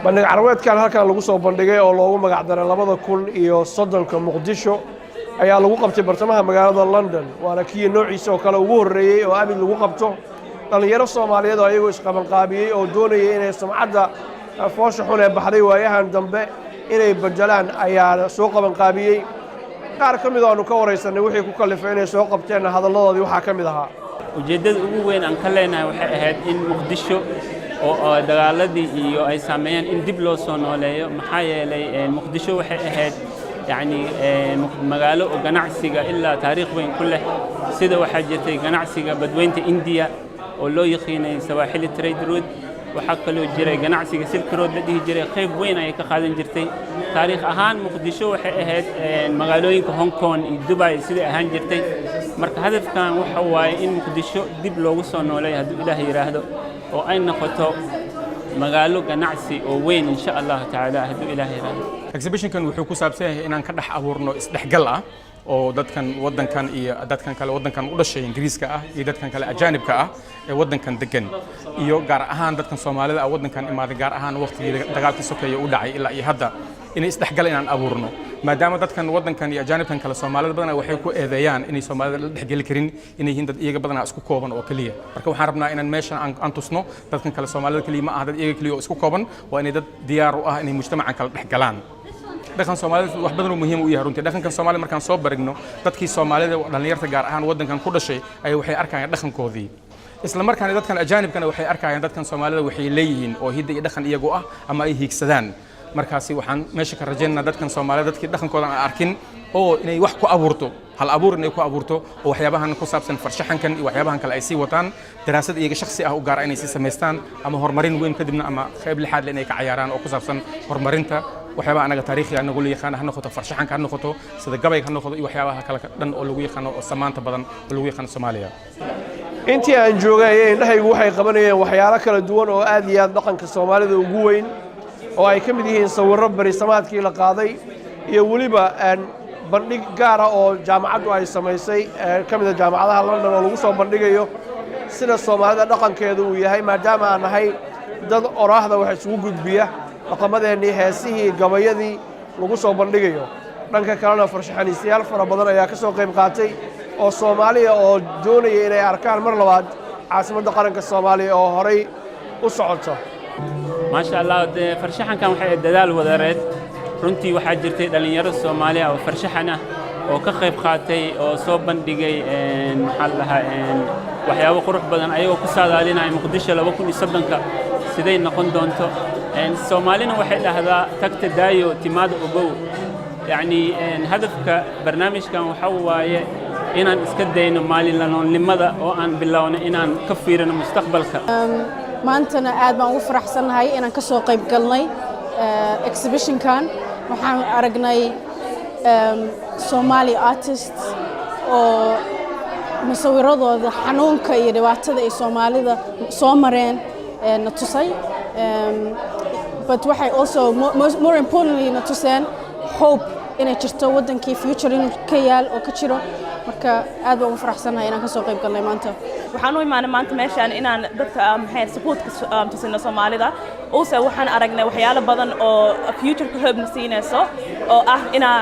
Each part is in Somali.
Bandhig carweedkan halkan lagu soo bandhigay oo loogu magacdaray 2030-ka Muqdisho ayaa lagu qabtay bartamaha magaalada London, waana kii noociisa oo kale ugu horreeyey oo abid lagu qabto. Dhallinyaro Soomaaliyeed oo ayagoo isqabanqaabiyey oo doonayay inay sumcadda foosha xun ee baxday waayahan dambe inay bedelaan ayaa soo qabanqaabiyey. Qaar ka mid aanu ka waraysanay wixii ku kallifay inay soo qabteenna, hadalladoodii waxaa ka mid ahaa: Ujeeddada ugu weyn aan ka leenahay waxay ahayd in Muqdisho oo dagaaladii iyo ay saameeyeen in dib loo soo nooleeyo, maxaa yeelay Muqdisho waxay ahayd yacni magaalo oo ganacsiga ilaa taariikh weyn ku leh. Sida waxaa jirtay ganacsiga badweynta Indiya oo loo yaqiinay Sawaaxili Trade Route. Waxaa kaloo jiray ganacsiga Silk Road la dhihi jiray, qayb weyn ayay ka qaadan jirtay. Taariikh ahaan Muqdisho waxay ahayd magaalooyinka Hong Kong iyo Dubai siday ahaan jirtay. Marka hadafkan waxa waaye in Muqdisho dib loogu soo nooleeyo, hadduu Ilaah yidhaahdo, oo ay noqoto magaalo ganacsi oo weyn, insha Allahu tacaala, hadduu Ilaah yidhaahdo. Exhibitionkan wuxuu ku saabsan yahay inaan ka dhex abuurno isdhexgal ah oo dadkan waddankan iyo dadkan kale waddankan u dhashay Ingiriiska ah iyo dadkan kale ajaanibka ah ee waddankan degan, iyo gaar ahaan dadkan Soomaalida ah waddankan imaaday, gaar ahaan waqtigii dagaalkii sokeeye u dhacay ilaa iyo hadda, inay isdhexgal inaan abuurno, maadaama dadkan waddankan iyo ajaanibkan kale Soomaalida badanaa waxay ku eedeeyaan inay Soomaalida la dhexgeli karin, inay yihiin dad iyaga badanaa isku kooban oo keliya. Marka waxaan rabnaa inaan meeshan aan tusno dadkan kale Soomaalida keliya ma aha dad iyaga keliya oo isku kooban, waa inay dad diyaar u ah inay mujtamacan kala dhexgalaan. Dhaqan Soomaalida wax badan oo muhiim u yahay runtii. Dhaqankan Soomaalida markaan soo barigno dadkii Soomaalida, dhalinyarta gaar ahaan waddankan ku dhashay ayaa waxay arkayaan dhaqankoodii, isla markaana dadkan ajaanibkana waxay arkayaan dadkan Soomaalida waxay leeyihiin oo hidda iyo dhaqan iyagu ah ama ay hiigsadaan. Markaasi waxaan meesha ka rajaynaynaa dadkan Soomaalida, dadkii dhaqankooda aan arkin oo inay wax ku abuurto, hal abuur inay ku abuurto oo waxyaabahan ku saabsan farshaxankan iyo waxyaabahan kale ay sii wataan, daraasad iyaga shakhsi ah u gaara inay sii samaystaan ama horumarin weyn kadibna ama qayb lixaad leh inay ka cayaaraan oo ku saabsan horumarinta waxyaabaha anaga taariikhiga anagu la yaqaan, ha noqoto farshaxanka, ha noqoto sida gabayga, ha noqoto iyo waxyaabaha kale dhan oo lagu yaqaano oo samaanta badan oo lagu yaqaano Soomaaliya. Intii aan joogay ayay indhahaygu waxay qabanayeen waxyaalo kala duwan oo aad iyo aad dhaqanka Soomaalida ugu weyn, oo ay ka mid yihiin sawirro berisamaadkii la qaaday iyo weliba bandhig gaara oo jaamacaddu ay samaysay, ka mid a jaamacadaha London, oo lagu soo bandhigayo sida Soomaalida dhaqankeedu uu yahay, maadaama aan nahay dad oraahda wax isugu gudbiya, dhaqamadeennii, heesihii, gabayadii lagu soo bandhigayo. Dhanka kalena farshaxaniistayaal fara badan ayaa ka soo qayb qaatay oo Soomaaliya oo doonaya inay arkaan mar labaad caasimadda qaranka Soomaaliya oo horay u socota. Maasha Allah, dee farshaxankan waxay ahayd dadaal wadareed runtii. Waxaa jirtay dhallinyaro Soomaali ah oo farshaxan ah oo ka qayb qaatay oo soo bandhigay, maxaa la dhahaa, waxyaabo qurux badan, ayagoo ku saadaalinaya Muqdisho 2030-ka siday noqon doonto. Soomaalina waxay dhahdaa: "Tagta daayo, timaada ogow." Yacni hadafka barnaamijkan waxa waaye inaan iska dayno maalin noolnimada oo aan bilowno inaan ka fiirino mustaqbalka. Maantana aad baan ugu faraxsannahay inaan ka soo qayb galnay exhibitionkan. Waxaan aragnay Somali artists oo musawiradooda xanuunka iyo dhibaatada ay Soomaalida soo mareen na tusay, but waxay also more importantly na tuseen hope inay jirto waddankii, future inuu ka yaal oo ka jiro. Marka aad baan ugu faraxsannahay inaan ka soo qayb galnay maanta. Waxaan u imaanay maanta meeshaan inaan dadka, maxay, supportka tusino Soomaalida. Also waxaan aragnay waxyaalo badan oo futureka hope-na siinayso, oo ah inaa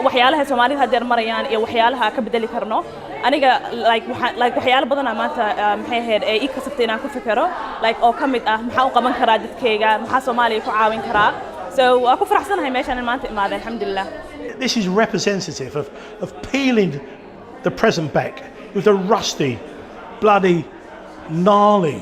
waxyaalaha Soomaalida haddeer marayaan iyo waxyaalaha ka bedeli karno. Aniga like waxaan like waxyaalo badanaa maanta, maxay ahayd, ee ii kasabtay inaan ku fikero, like oo ka mid ah maxaa u qaban karaa dadkayga, maxaa Soomaaliya ku caawin karaa. So waa ku faraxsanahay meeshaan in maanta imaaday, alxamdulilah. This is representative of peeling the present back with the rusty, bloody, gnarly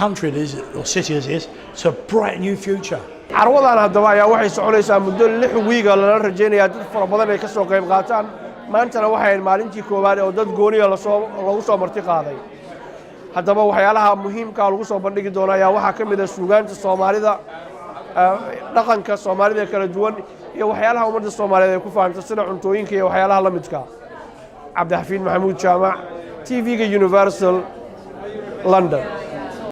country it is, or city as it is, to a bright new future. Carwadan haddaba ayaa waxay soconaysaa muddo 6 wiiga, lala rajaynayaa dad fara badan ay ka soo qayb qaataan. Maantana waxay ahayd maalintii koowaad oo dad gooniya lasoo lagu soo marti qaaday. Haddaba waxyaalaha muhiimkaa lagu soo bandhigi doona ayaa waxaa ka mid ah suugaanta Soomaalida, dhaqanka Soomaalida kala duwan iyo waxyaalaha ummadda Soomaaliyeed ay ku fahamto, sida cuntooyinka iyo waxyaalaha la midka. Cabdixafiid Maxamuud Jaamac, TV-ga Universal, London.